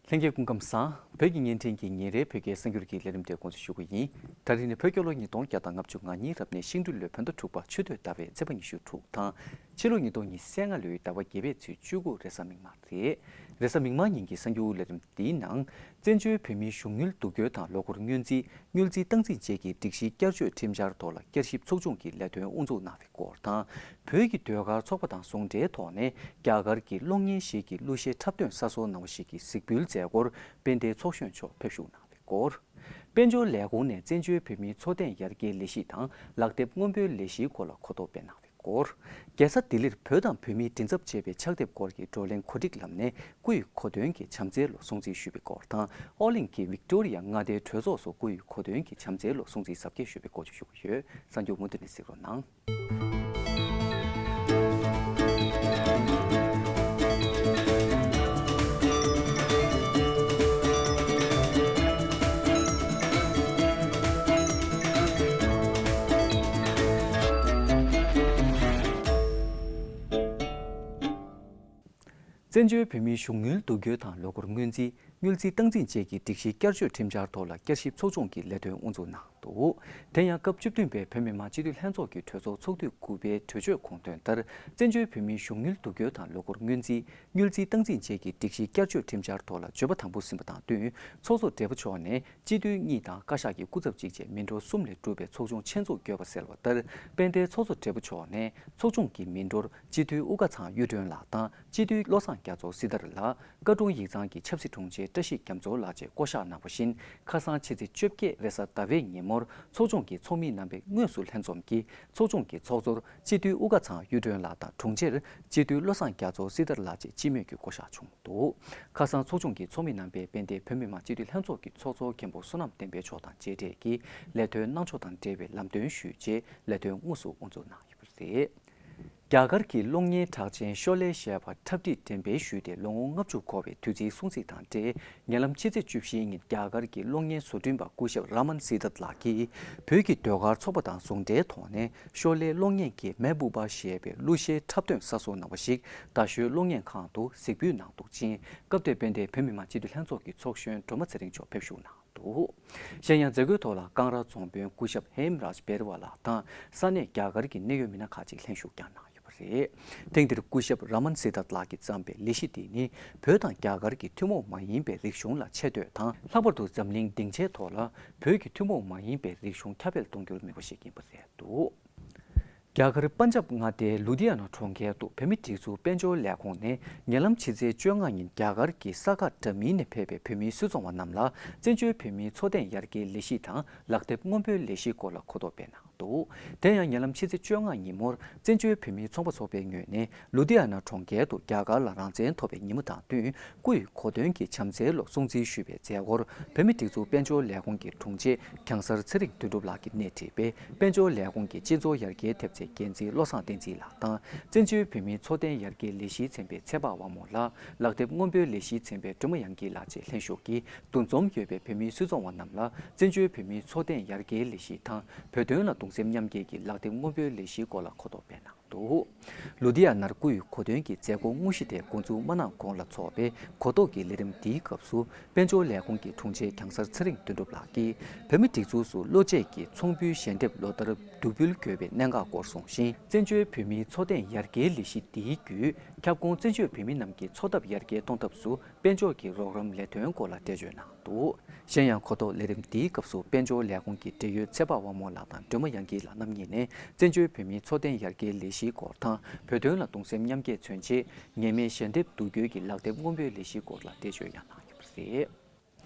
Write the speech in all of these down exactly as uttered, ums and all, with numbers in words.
ལྷན་རྒྱས་སྐུ་ཁམས་བཟང་། བོད་ཀྱི་བརྙན་འཕྲིན་གྱི་ཉིན་རེའི་བོད་སྐད་གསར་འགྱུར་གྱི་ལས་རིམ་དེ་འགོ་འཛུགས་ཞུ་གི་ཡིན། ད་རིང་ནི་བོད་རྒྱལ་ལོ་ཉིས་སྟོང་བརྒྱ་དང་ལྔ་བཅུ་ང་གཉིས་རབ་གནས་ཤིང་སྦྲུལ་ལོའི་བོད་ཟླ་དྲུག་པ་ཆུ་སྟོད་ཟླ་བའི་ཚེས་པ་ཉི་ཤུ་དྲུག་དང་། ཕྱི་ལོ་ཉིས་སྟོང་ཉི་ཤུ་རྩ་ལྔ་ལོའི་ཟླ་བ་བརྒྱད་པའི་ཚེས་བཅུ་དགུ་རེས་གཟའ་མིག་དམར་རེད། རེས་གཟའ་མིག་དམར་ཉིན་གྱི་གསར་འགྱུར་ལས་རིམ་འདིའི་ནང་། བཙན་བྱོལ་བོད་མིའི་གཞུང་དངུལ་བསྡུ་སྐྱོར་དང་ལོ་འཁོར་སྔོན་རྩིས། དངུལ་རྩིས་སྟངས་འཛིན་བཅས་ཀྱི་སྒྲིག་གཞི་བསྐྱར་བཅོས་ཁྲིམས་འཆར་ཐོག་ལ་བསྐྱར་ཞིབ་ཚོགས་ཆུང་གིས་ལས་དོན་དབུ་འཛུགས་གནང་བའི་སྐོར་དང་། བོད་ཀྱི་ཟློས་གར་ཚོགས་པ་དང་ཟུང་འབྲེལ་ཐོག་ནས་རྒྱ་གར་གྱི་གློག་བརྙན་ཞིག་གི་གླུ་གཞས་འཁྲབ་སྟོན་གསར་བཟོ་གནང་བ་ཞིག་གི་གཟིགས་འབུལ་མཛད་སྒོར་དཔལ་ལྡན་ཚོགས་གཞོན་མཆོག་ཕེབས་ཞུགས་གནང་བའི་སྐོར། དཔལ་འབྱོར་ལས་ཁུངས་ནས་བཙན་བྱོལ་བོད་མིའི་འཚོ་རྟེན་ཡར་རྒྱས་ལས་གཞི་དང་ལག་དེབ་སྔོན་པོའི་ལས་གཞིའི་སྐོར་ལ་གོ་རྟོགས་སྤེལ་གནང་བའི་སྐོར། རྒྱལ་ས་ལྡི་ལིར་བོད་དང་བོད་མིའི་མགྲིན་ཚབ་ཅེས་པའི་ཕྱག་དེབ་སྐོར་གྱི་བགྲོ་གླེང་གོ་སྒྲིག་ལམ་ནས་སྐུ་ཡི་གོ་སྟོན་གྱི་བྱམས་བརྩེའི་ལོ་སྲུང་བརྩི་ཞུས་པའི་སྐོར་དང་། ཨོ་གླིང་གི་ཝིག་ཏོ་རི་ཡ་མངའ་སྡེའི་གྲོས་ཚོགས་སུ་སྐུ་ཡི་གོ་སྟོན་གྱི་བྱམས་བརྩེའི་ལོ་སྲུང་བརྩིའི་གཟབ་རྒྱས་ཞུས་པའི་སྐོར་བཅས་ཞུ་གི་ཡོད། གསར་འགྱུར་མུ་མཐུད་ནས་གཟིགས་རོགས་གནང་། བཙན་བྱོལ་བོད་མིའི་གཞུང་དངུལ་བསྡུ་སྐྱོར་དང་ལོ་འཁོར་སྔོན་རྩིས། དངུལ་རྩིས་སྟངས་འཛིན་བཅས་ཀྱི་སྒྲིག་གཞི་བསྐྱར་བཅོས་ཁྲིམས་འཆར་ཐོག་ལ་བསྐྱར་ཞིབ་ཚོགས་ཆུང་གིས་ལས་དོན་དབུ་འཛུགས་གནང་འདུག་དེ་ཡང་སྐབས་བཅུ་བདུན་པའི་བོད་མི་མང་སྤྱི་འཐུས་ལྷན་ཚོགས་ཀྱི་གྲོས་ཚོགས་ཚོགས་དུས་དགུ་པའི་གྲོས་ཆོད་དགོངས་དོན་ལྟར། བཙན་བྱོལ་བོད་མིའི་གཞུང་དངུལ་བསྡུ་སྐྱོར་དང་ལོ་འཁོར་སྔོན་རྩིས། དངུལ་རྩིས་སྟངས་འཛིན་བཅས་ཀྱི་སྒྲིག་གཞི་བསྐྱར་བཅོས་ཁྲིམས་འཆར་ཐོག་ལ་བརྗོད་པ་དང་པོ་ཟིན་པ་དང་བསྟུན། ཚོགས་གཙོ་སྦྲེལ་པོ་མཆོག་ནས་སྤྱི་འཐུས་གཉིས་དང་བཀའ་ཤག་གི་སྐུ་ཚབ་གཅིག་བཅས་མི་འགྲོ་གསུམ་ལས་གྲུབ་པའི་ཚོགས་ཆུང་ཆེད་འཛུགས་བསྐོས་པ་གསལ་བ་ལྟར། དཔལ་ལྡན་ཚོགས་གཙོ་སྦྲེལ་པོ་མཆོག་ནས་ཚོགས་ཆུང་གི་མི་འགྲོར་སྤྱི་འཐུས་དབུ་དཀར་ཚང་གཡུ་སྒྲོན་ལགས་དང་སྤྱི་འཐུས་བློ་བཟང་རྒྱ་མཚོ་སྲི་ཐར་ལགས། བཀའ་དྲུང་ཡིག་ཚང་གི་ཆབ་སྲིད་དྲུང་ཆེ་བཀྲ་ཤིས་རྒྱ་མཚོ་ལགས་བཅས་བསྐོ་གཞག་གནང་བ་བཞིན། ཁ་སང་ཕྱི་ཚེས་བཅོ་བརྒྱད་རེས་གཟའ་ཟླ་བའི་ཉིན་མོར་ཚོགས་ཆུང་གི་ཚོགས་མི་རྣམ་པས་དངོས་སུ་ལྷན་འཛོམས་ཀྱིས་ཚོགས་ཆུང་གི་ཚོགས་གཙོར་སྤྱི་འཐུས་དབུ་དཀར་ཚང་གཡུ་སྒྲོན་ལགས་དང་དྲུང་ཆེར་སྤྱི་འཐུས་བློ་བཟང་རྒྱ་མཚོ་སྲི་ཐར་ལགས་བཅས་སྤྱི་མོས་ཀྱིས་བསྐོ་གཞག་བྱུང་འདུག་ཁ་སང་ཚོགས་ཆུང་གི་ཚོགས་མི་རྣམ་པས་དཔལ་ལྡན་བོད་མི་མང་སྤྱི་འཐུས་ལྷན་ཚོགས་ཀྱི་ཚོགས་གཙོ་མཁན་པོ་བསོད་ནམས་བསྟན་འཕེལ་མཆོག་དང་མཇལ་འཕྲད་ཀྱིས་ལས་དོན་གནང་ཕྱོགས་དང་འབྲེལ་བའི་ལམ་སྟོན་ཞུས་རྗེས་ལས་དོན་དངོས་སུ་དབུ་འཛུགས་གནང་ཡོད་པ་རེད། རྒྱ་གར་གྱི་གློག་བརྙན་གྲགས་ཅན་ཤོ་ལེ་ཞེས་པ་འཁྲབ་ཁྲིད་འགྲེམས་སྤེལ་ཞུས་ཏེ་ལོ་ངོ་ལྔ་བཅུ་འཁོར་བའི་དུས་ཚིགས་སྲུང་བརྩི་དང་འབྲེལ། ཉེ་ལམ་ཕྱི་ཚེས་བཅུ་བཞིའི་ཉིན་རྒྱ་གར་གྱི་གློག་བརྙན་བཟོ་སྐྲུན་པ་སྐུ་ཞབས་ར་མན་སི་དཱཏ་ལགས་ཀྱིས་བོད་ཀྱི་ཟློས་གར་ཚོགས་པ་དང་ཟུང་འབྲེལ་ཐོག་ནས་ཤོ་ལེ་གློག་བརྙན་གྱི་མེ་བྷུ་པ་ཞེས་པའི་གླུ་གཞས་འཁྲབ་སྟོན་གསར་བཟོ་གནང་བ་ཞིག་རྡ་ཤོད་གློག་བརྙན་ཁང་དུ་གཟིགས་འབུལ་གནང་འདུག་ཅིང་། སྐབས་དེར་དཔལ་ལྡན་བོད་མི་མང་སྤྱི་འཐུས་ལྷན་ཚོགས་ཀྱི་ཚོགས་གཞོན་སྒྲོལ་མ་ཚེ་རིང་མཆོག་ཕེབས་ཞུགས་གནང་འདུག་གཞན་ཡང་མཛད་སྒོའི་ཐོག་ལ་ཀང་ར་རྫོང་དཔོན་སྐུ་ཞབས་ཧེམ་རཱཇ་བེར་ཝ་ལགས་དང་ས་གནས་རྒྱ་གར་གྱི་གནད་ཡོད་མི་སྣ་ཁག་ཅིག་ལྷན་ཞུགས་ཀྱང་གནང་ཡོད་པ་རེད། ཐེངས་འདིར་སྐུ་ཞབས་ར་མན་སི་དཱཏ་ལགས་ཀྱིས་བརྩམས་པའི་ལས་གཞི་འདི་ནི་བོད་དང་རྒྱ་གར་གྱི་ཐུན་མོང་མ་ཡིན་པའི་རིག་གཞུང་ལ་ཆེ་བསྟོད་དང་། ལྷག་པར་དུ་འཛམ་གླིང་སྡིངས་ཆའི་ཐོག་ལ་བོད་ཀྱི་ཐུན་མོང་མ་ཡིན་པའི་རིག་གཞུང་ཁྱབ་སྤེལ་གཏོང་རྒྱུར་དམིགས་པ་ཞིག་ཡིན་པ་རེད་འདུག་རྒྱ་གར་པན་ཇབ་མངའ་སྡེའི་ལུ་དྷི་ཡ་ན་གྲོང་ཁྱེར་དུ་བོད་མིའི་སྒྲིག་འཛུགས་དཔལ་འབྱོར་ལས་ཁུངས་ནས་ཉེ་ལམ་ཕྱི་ཚེས་བཅོ་ལྔ་ཉིན་རྒྱ་གར་གྱི་ས་ག་འདྲ་མིན་ནས་ཕེབས་པའི་བོད་མིའི་སུད་ཚོང་བ་རྣམས་ལ་བཙན་བྱོལ་བོད་མིའི་འཚོ་རྟེན་ཡར་རྒྱས་ལས་གཞི་དང་ལག་དེབ་སྔོན་པོའི་ལས་གཞིའི་སྐོར་ལ་གོ་རྟོགས་སྤེལ་གནང་འདུག་དེ་ཡང་ཉེ་ལམ་ཕྱི་ཚེས་བཅོ་ལྔ་ཉིན་མོར་བཙན་བྱོལ་བོད་མིའི་ཚོང་པ་ཚོགས་པའི་ངོས་ནས་ལུ་དྷི་ཡ་ན་གྲོང་ཁྱེར་དུ་རྒྱ་གར་ལ་རང་བཙན་ཐོབ་པའི་ཉིན་མོ་དང་བསྟུན། སྐུ་ཡི་གོ་སྟོན་གྱི་བྱམས་བརྩེའི་ལོ་སྲུང་བརྩི་ཞུས་པའི་མཛད་སྒོར་བོད་མིའི་སྒྲིག་འཛུགས་དཔལ་འབྱོར་ལས་ཁུངས་ཀྱི་དྲུང་ཆེ་གྱང་གསར་ཚེ་རིང་དོན་གྲུབ་ལགས་ཀྱིས་སྣེ་ཁྲིད་པའི་དཔལ་འབྱོར་ལས་ཁུངས་ཀྱི་སྤྱི་ཚོགས་ཡར་རྒྱས་ཐེབས་རྩའི་འགན་འཛིན་བློ་བཟང་བསྟན་འཛིན་ལགས་དང་། བཙན་བྱོལ་བོད་མིའི་འཚོ་རྟེན་ཡར་རྒྱས་ལས་གཞིའི་ཚན་པའི་ཚེ་དཔག་དབང་མོ་ལགས། ལག་དེབ་སྔོན་པོའི་ལས་གཞིའི་ཚན་པའི་སྒྲོལ་མ་དབྱངས་སྐྱིད་ལགས་བཅས་ལྷན་ཞུགས་ཀྱིས་འདུ་འཛོམས་ཡོད་པའི་བོད་མིའི་སུད་ཚོང་བ་རྣམས་ལ་བཙན་བྱོལ་བོད་མིའི་འཚོ་རྟེན་ཡར་རྒྱས་ལས་གཞི་དང་བོད་དོན་ལ་གདུང་སེམས་མཉམ་སྐྱེད་ཀྱི་ལག་དེབ་སྔོན་པོའི་ལས་གཞིའི་སྐོར་ལ་གོ་རྟོགས་སྤེལ་གནང་འདུག་ལུ་དྷི་ཡ་ནར་སྐུ་ཡི་གོ་སྟོན་གྱི་མཛད་སྒོ་དངོས་གཞི་དེ་འགོ་འཛུགས་མ་གནང་གོང་ལ་འཚོགས་པའི་གོ་རྟོགས་ཀྱི་ལས་རིམ་འདིའི་སྐབས་སུ་དཔལ་འབྱོར་ལས་ཁུངས་ཀྱི་དྲུང་ཆེ་གྱང་གསར་ཚེ་རིང་དོན་གྲུབ་ལགས་ཀྱིས་བོད་མིའི་སྒྲིག་འཛུགས་སུ་བློ་འབྱེད་ཀྱི་ཚོང་འབུལ་ཞལ་འདེབས་ལོ་ལྟར་བསྡུ་འབུལ་དགོས་པའི་གནད་འགག་སྐོར་གསུངས་ཤིང་། བཙན་བྱོལ་བོད་མིའི་འཚོ་རྟེན་ཡར་རྒྱས་ལས་གཞི་འདིའི་བརྒྱུད་ཁྱབ་ཁོངས་བཙན་བྱོལ་བོད་མི་རྣམས་ཀྱི་འཚོ་ཐབས་ཡར་རྒྱས་གཏོང་ཐབས་སུ་དཔལ་འབྱོར་གྱི་རོགས་རམ་ལས་དོན་སྐོར་ལ་འགྲེལ་བརྗོད་གནང་འདུག་གཞན་ཡང་གོ་རྟོགས་ལས་རིམ་འདིའི་སྐབས་སུ་དཔལ་འབྱོར་ལས་ཁུངས་ཀྱི་འབྲེལ་ཡོད་ཚེ་དཔག་དབང་མོ་ལགས་དང་སྒྲོལ་མ་དབྱངས་སྐྱིད་ལགས་རྣམ་གཉིས་ནས་བཙན་བྱོལ་བོད་མིའི་འཚོ་རྟེན་ཡར་རྒྱས་ལས་གཞིའི་སྐོར་དང་བོད་དོན་ལ་གདུང་སེམས་མཉམ་སྐྱེད་མཚོན་ཆེད་ངེས་མེད་ཞལ་འདེབས་བསྡུ་སྐྱོལ་གྱི་ལག་དེབ་སྔོན་པོའི་ལས་གཞིའི་སྐོར་ལ་འགྲེལ་བརྗོད་ཡང་གནང་ཡོད་པ་རེད།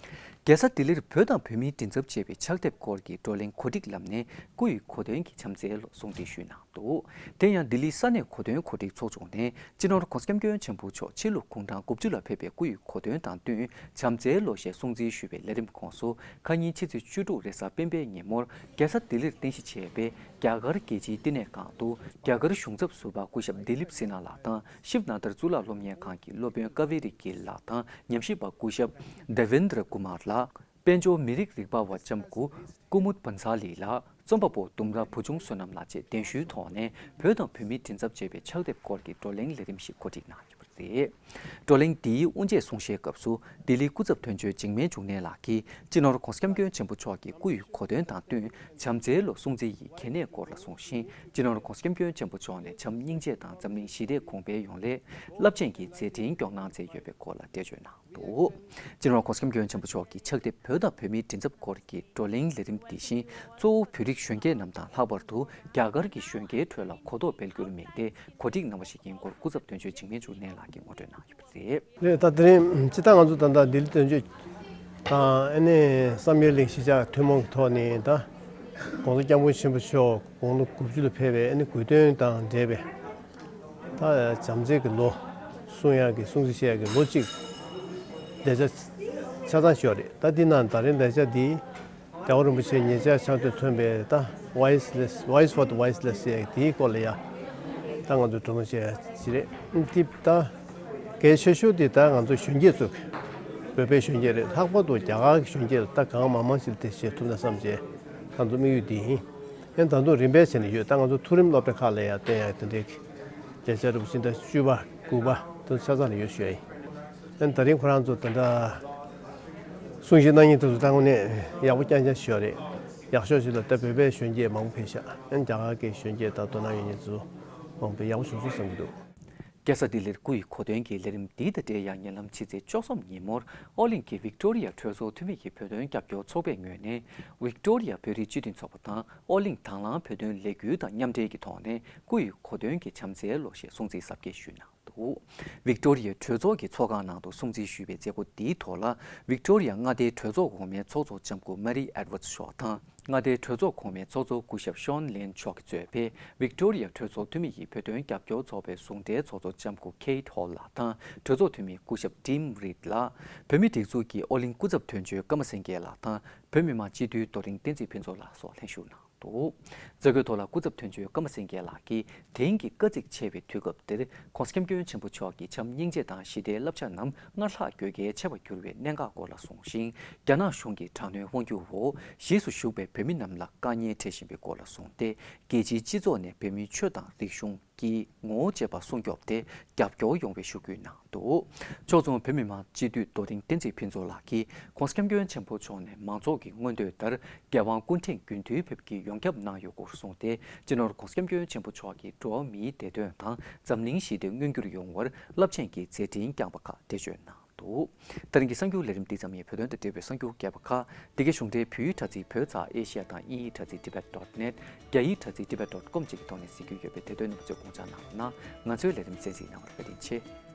རྒྱལ་ས་ལྡི་ལིར་བོད་དང་བོད་མིའི་མགྲིན་ཚབ་ཅེས་པའི་ཕྱག་དེབ་སྐོར་གྱི་བགྲོ་གླེང་གོ་སྒྲིག་ལམ་ནས་སྐུ་ཡི་གོ་སྟོན་གྱི་བྱམས་བརྩེའི་ལོ་སྲུང་བརྩི་ཞུས་གནང་འདུག་དེ་ཡང་ལྡི་ལི་ས་གནས་གོ་སྟོན་གོ་སྒྲིག་ཚོགས་ཆུང་ནས་སྤྱི་ནོར་༧གོང་ས་༧སྐྱབས་མགོན་ཆེན་པོ་མཆོག་ཕྱི་ལུགས་གུང་གྲངས་དགུ་བཅུ་ལ་ཕེབས་པའི་སྐུ་ཡི་གོ་སྟོན་དང་བསྟུན་བྱམས་བརྩེའི་ལོ་ཞེས་སྲུང་བརྩི་ཞུས་པའི་ལས་རིམ་ཁོངས་སུ་ཁ་ཉིན་ཕྱི་ཚེས་བཅུ་དྲུག་རེས་གཟའ་སྤེན་པའི་ཉིན་མོར་རྒྱལ་ས་ལྡི་ལིར་རྟེན་གཞི་བྱས་པའི་རྒྱ་གར་རྒྱལ་སྤྱིའི་བསྟི་གནས་ཁང་དུ་རྒྱ་གར་གཞུང་ཚབ་ཟུར་པ་སྐུ་ཞབས་ལྡི་ལིབ་སི་ནྷ་ལགས་དང་ཤིབ་ན་དར་གཙུག་ལག་སློབ་གཉེར་ཁང་གི་སློབ་དཔོན་ཀ་ཝེ་རི་གིལ་ལགས་དང་ཉམས་ཞིབ་པ་སྐུ་ཞབས་དེ་ཝེན་དྲ་ཀུ་མར་ལགས། དཔལ་འབྱོར་མི་རིགས་རིག་པ་བ་ལྕམ་སྐུ་ཀུ་མུད་བན་ས་ལི་ལགས། རྩོམ་པ་པོ་ལྡུམ་ར་བུ་ཆུང་བསོད་ནམས་ལགས་བཅས་གདན་ཞུའི་ཐོག་ནས་བོད་དང་བོད་མིའི་མགྲིན་ཚབ་ཅེས་པའི་ཕྱག་དེབ་སྐོར་གྱི་བགྲོ་གླེང་ལས་རིམ་ཞིག་གོ་སྒྲིག་གནང་ཡོད་པ་ པ་རེད། བགྲོ་གླེང་འདིའི་དབུ་འབྱེད་གསུང་བཤད་སྐབས་སུ་ལྡི་ལི་སྐུ་ཚབ་དོན་གཅོད་འཇིགས་མེད་འབྱུང་གནས་ལགས་ཀྱིས་སྤྱི་ནོར་༧གོང་ས་༧སྐྱབས་མགོན་ཆེན་པོ་མཆོག་གི་སྐུ་ཡི་གོ་སྟོན་དང་བསྟུན་བྱམས་བརྩེའི་ལོ་སྲུང་བརྩི་ཡི་གལ་གནད་སྐོར་ལ་གསུངས་ཤིང་། སྤྱི་ནོར་༧གོང་ས་༧སྐྱབས་མགོན་ཆེན་པོ་མཆོག་ནས་བྱམས་སྙིང་རྗེ་དང་འཛམ་གླིང་ཞི་བདེ་གོང་འཕེལ་ཡོང་སླད་རླབས་ཆེན་གྱི་མཛད་འཕྲིན་སྐྱོང་གནང་མཛད་ཡོད་པའི་སྐོར་ལ་འགྲེལ་བརྗོད་གནང་འདུག་སྤྱི་ནོར་༧གོང་ས་༧སྐྱབས་མགོན་ཆེན་པོ་མཆོག་གིས་ཕྱག་དེབ་བོད་དང་བོད་མིའི་མགྲིན་ཚབ་སྐོར་གྱི་བགྲོ་གླེང་ལས་རིམ་འདི་བཞིན་གཙོ་བོ་བོད་རིགས་གཞོན་སྐྱེས་རྣམས་དང་ལྷག་པར་དུ་རྒྱ་གར་གྱི་གཞོན་སྐྱེས་ཁྲོད་ལ་གོ་རྟོགས་སྤེལ་རྒྱུར་དམིགས་ཏེ་གོ་སྒྲིག་གནང་བ་ཞིག་ཡིན་སྐོར་སྐུ་ཚབ་དོན་གཅོད་འཇིགས་མེད་འབྱུང་གནས་ལགས་ཀྱིས་ངོ་སྤྲོད་གནང་ཡོད་པ་རེད། རེད། ད་དེ་རིང་སྤྱིར་བཏང་ང་ཚོ་ད་ལྟ་ལྡི་ལི་དོན་གཅོད་དང་ཨ་ནི་བསམ་ཡས་གླིང་གཞིས་ཆགས་ཐུན་མོང་གི་ཐོག་ནས་ད་༧གོང་ས་༧སྐྱབས་མགོན་ཆེན་པོ་མཆོག་དགུང་ལོ་དགུ་བཅུ་ལ་ཕེབས་པའི་ཨ་ནི་དགུང་སྟོན་དང་འབྲེལ་བའི་ད་བྱམས་བརྩེ་གི་ལོ་གསུང་ཡག་གི་སྲུང་བརྩི་བྱེད་ཡག་གི་ལོ་གཅིག་ལས་འཆར་ཆ་ཚང་ཞུས་པ་རེད། ད་འདི་ནང་ད་རིང་ལས་འཆར་འདི་རྒྱལ་བ་རིན་པོ་ཆེ་ཉེ་ཆར་ཕྱག་མཛོད་ཐོན་པའི་ད་Voiceless, Voice for the Voiceless ཟེར་ཡག་དེའི་སྐོར་ལ་ཡ་ད་ང་ཚོས་བགྲོ་གླེང་བྱེད་ཡག་ཅིག་རེད། འདི་ད་གལ་ཆེ་ཤོས་དེ་ད་ང་ཚོ་གཞོན་སྐྱེས་ཚོ་བོད་པའི་གཞོན་སྐྱེས་རེད། ལྷག་པར་དུ་རྒྱ་གར་གྱི་གཞོན་སྐྱེས་ལ་ད་གང་མང་མང་ཞིག་ལ་དེ་བྱེད་ཐུབ་ན་བསམ་བྱས་ང་ཚོ་དམིགས་ཡུལ་འདི་ཡིན། ཡང་ད་དུང་རིམ་པས་བྱས་ནས་ཡོད། ད་ང་ཚོ་མཐོ་རིམ་སློབ་གྲྭ་ཁག་ལ་ཡང་བསྟན་ཡག་དེ་འདྲའི་ལས་འཆར་རིམ་བཞིན་ད་བཅུ་པ་དགུ་པ་དེ་ཆ་ཚང་ལ་ཡོད་ཞུ་ཡ་ཡིན། ཡང་ད་རིང་ཁོ་རང་ཚོ་ད་ལྟ་གསུང་བཤད་གནང་མཁན་དེ་ཚོ་ད་དངོས་གནས་ཡག་པོ་རྐྱང་རྐྱང་ཞུ་ཡ་རེད། ཡག་ཤོས་ཞིག་ལ་ད་བོད་པའི་གཞོན་སྐྱེས་མང་པོ་ཕེབས་ཤག་ཡང་རྒྱ་གར་གྱི་གཞོན་སྐྱེས་དང་དོ་སྣང་ཡོད་མཁན་ཚོ་མང་པོ་ཡག་པོ་བྱུང་སོང་བསམ་གྱི་འདུག་རྒྱལ་ས་ལྡི་ལིར་སྐུ་ཡི་གོ་སྟོན་གྱི་ལས་རིམ་འདི་དང་འབྲེལ་ཡང་ཉེ་ལམ་ཕྱི་ཚེས་བཅུ་གསུམ་ཉིན་མོར་ཨོ་གླིང་གི་ཝིག་ཏོ་རི་ཡ་གྲོས་ཚོགས་འཐུས་མི་ཡི་བོད་དོན་རྒྱབ་སྐྱོར་ཚོགས་པའི་ངོས་ནས་ཝིག་ཏོ་རི་ཡ་བོད་རིགས་སྤྱི་མཐུན་ཚོགས་པ་དང་ཨོ་གླིང་དྭང་བླངས་བོད་དོན་ལས་འགུལ་དང་མཉམ་འབྲེལ་གྱི་ཐོག་ནས་སྐུ་ཡི་གོ་སྟོན་གྱི་བྱམས་བརྩེའི་ལོ་ཞེས་སྲུང་བརྩི་གཟབ་རྒྱས་ཞུས་གནང་འདུག་ཝིག་ཏོ་རི་ཡའི་གྲོས་ཚོགས་ཀྱི་ཚོགས་ཁང་ནང་དུ་སྲུང་བརྩི་ཞུས་པའི་མཛད་སྒོ་འདིའི་ཐོག་ལ་ཝིག་ཏོ་རི་ཡ་མངའ་སྡེའི་གྲོས་ཚོགས་གོང་མའི་ཚོགས་གཙོ་ལྕམ་སྐུ་མ་རི་ཨེ་ཌི་ཝར་ཌི་མཆོག་དང་། མངའ་སྡེའི་གྲོས་ཚོགས་གོང་མའི་ཚོགས་གཙོ་སྐུ་ཞབས་ཤོན་ལིན་མཆོག་གིས་གཙོས་པའི་ཝིག་ཏོ་རི་ཡ་གྲོས་ཚོགས་འཐུས་མི་ཡི་བོད་དོན་རྒྱབ་སྐྱོར་ཚོགས་པའི་ཟུང་འབྲེལ་ཚོགས་གཙོ་ལྕམ་སྐུ་ཁེ་ཨེ་ཊི་ཧོལ་ལགས་དང་གྲོས་ཚོགས་འཐུས་མི་སྐུ་ཞབས་ཊིམ་རིད་ལགས། བོད་མིའི་སྒྲིག་འཛུགས་ཀྱི་ཨོ་གླིང་སྐུ་ཚབ་དོན་གཅོད་ཀརྨ་སེང་གེ་ལགས་དང་བོད་མི་མང་སྤྱི་འཐུས་རྡོ་རིང་བསྟན་འཛིན་ཕུན་ཚོགས་ལགས་སོགས་ལྷན་ཞུགས་གནང་འདུག་མཛད་སྒོའི་ཐོག་ལ་སྐུ་ཚབ་དོན་གཅོད་ཀརྨ་སེང་གེ་ལགས་ཀྱིས་དེང་གི་དཀའ་ཚེགས་ཆེ་བའི་དུས་སྐབས་འདིར་༧གོང་ས་༧སྐྱབས་མགོན་ཆེན་པོ་མཆོག་གི་བྱམས་སྙིང་རྗེ་དང་ཞི་བདེའི་བསླབ་བྱ་རྣམས་སྔར་ལྷག་དགོས་གལ་ཆེ་བར་གྱུར་བའི་གནད་འགག་སྐོར་ལ་གསུངས་ཤིང་། རྒྱ་ནག་གཞུང་གི་དྲག་གནོན་དབང་སྒྱུར་འོག་གཞིས་སུ་བཞུགས་པའི་བོད་མི་རྣམས་ལ་དཀའ་ངལ་འཕྲད་བཞིན་པའི་སྐོར་ལ་གསུངས་ཏེ། རྒྱལ་སྤྱིའི་སྤྱི་ཚོགས་ནས་བོད་མིའི་ཆོས་དང་རིག་གཞུང་གི་ངོ་བོ་འབྱེད་པ་སྲུང་སྐྱོབ་དེ་རྒྱབ་སྐྱོར་ཡོང་བའི་ཞུ་སྐུལ་གནང་འདུག་ཕྱོགས་མཚུངས་བོད་མི་མང་སྤྱི་འཐུས་རྡོ་རིང་བསྟན་འཛིན་ཕུན་ཚོགས་ལགས་ཀྱིས་༧གོང་ས་༧སྐྱབས་མགོན་ཆེན་པོ་མཆོག་ནས་མང་ཚོགས་ཀྱི་མངོན་འདོད་ལྟར་རྒྱལ་དབང་སྐུ་ཕྲེང་རྒྱུན་མཐུད་ཕེབས་ཀྱིས་ཡོངས་ཁྱབ་གནང་ཡོད་སྐོར་གསུངས་ཏེ། སྤྱི་ནོར་༧གོང་ས་༧སྐྱབས་མགོན་ཆེན་པོ་མཆོག་གིས་འགྲོ་བ་མིའི་བདེ་དོན་དང་འཛམ་གླིང་ཞི་བདེ་མངོན་འགྱུར་ཡོང་བར་རླབས་ཆེན་གྱི་མཛད་འཕྲིན་བསྐྱངས་པ་ཁག་འགྲེལ་བརྗོད་གནང་འདུག་ད་རིང་གི་གསར་འགྱུར་ལས་རིམ་འདི་ཙམ་ཡིན། བོད་དོན་དང་འབྲེལ་བའི་གསར་འགྱུར་རྒྱས་པ་ཁག་འདི་གའི་གཞུང་འབྲེལ་བོད་ཡིག་དྲ་ཚིགས་བོད་ཙ་ཨེ་ཤི་ཡ་དང་དབྱིན་ཡིག་དྲ་ཚིགས་tibet dot net། རྒྱ་ཡིག་དྲ་ཚིགས་tibet dot com བཅས་ཀྱི་ཐོག་ནས་གཟིགས་རྒྱུ་ཡོད་པས། དེ་དོན་རྣམ་པ་ཚོས་དགོངས་འཇགས་གནང་རོགས་གནང་། ང་ཚོའི་ལས་རིམ་གསན་གཟིགས་གནང་བར་བཀའ་དྲིན་ཆེ།